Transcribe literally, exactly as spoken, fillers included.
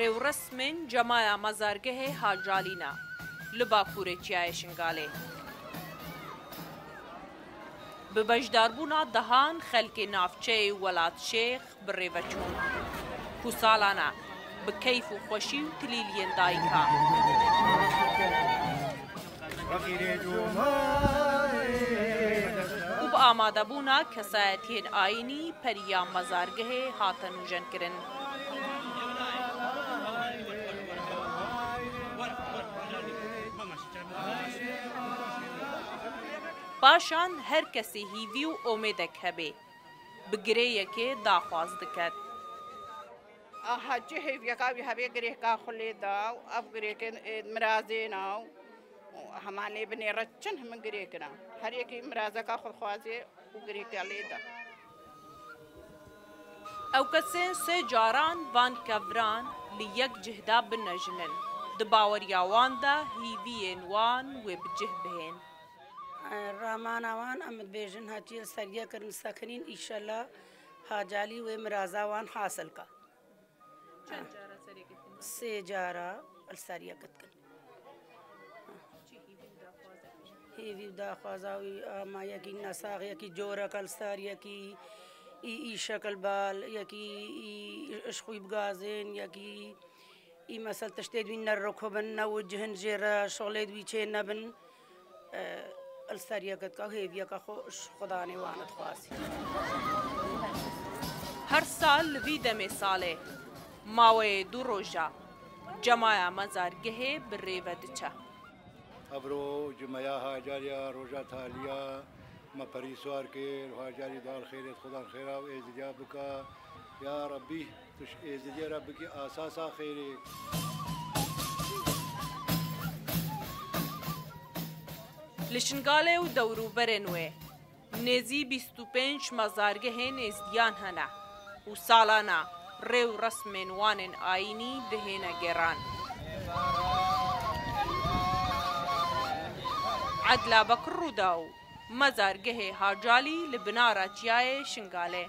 Rêwresmên cemaya mezargehê Hacalî ne li bakurê çiyayê Şingalê. Bi beşdarbûna dehan xelkê navçeyê Welatşêx bi rê ve çûn, ku salane bi keyf û xweşî û tilîliyên dayika û bi amadebûna kesayetiyên ayînî periya mezargehê hate nûjenkirin. Paşan her kesê hîvî û omêdek hebe, bi girêyekê daxwaz diket. Aha, çi hêviyeka wî hebe girêka xwe lê da û ev girêkên, ê, mirazên a û, û hema lê binêre çin himin girêkina. Her yekî mirazeka xwe dixwaze û girêka lê da. Ew kesên sê caran van kevran li yek cih de binejinin. Di baweriya wan de hîviyên wan wê bi cih bihên. Ramana wan em dibêjin hatiye li ser yek kirin sekinîn, îşellah Hacalî wê miraza wan hasil ka. Çend cara serê girtin? Sê cara li ser yek girtin. Çi hîvî û daxwaza wî? Hêvî û daxwaza wî, ama yekî nesax, yekî coreka li ser, yekî î, î şekil bal, yekî î ji xwî bigazên, yekî î mesel tiştê dî ne roko bin, ne û cihin jê re şixulê dî çê nebin. E, li ser yek ditka hêviyeka xwe ji Xudanê wan dixwazî. Her sal li vî demê salê, maweyê du roja, cemaya mezargehê bi rê ve diçe. Evro cumeya Hacariya, roja taliya, me perî swar kir, Hacarî dal xêrê, Xudan xêra û êzidiya bika. Ya Rabbî, tu ji êzidiyê re bikî asasa xêrê. Li Şingalê û dewrûberên wê, nêzî bîst û pênc mezargehên êzdiyan hene û salana rê û resmên wan ên ayînî dihêne gêran. Edla Bekir Rûdaw, mezargehê Hacalî li binara çiyayê Şingalê.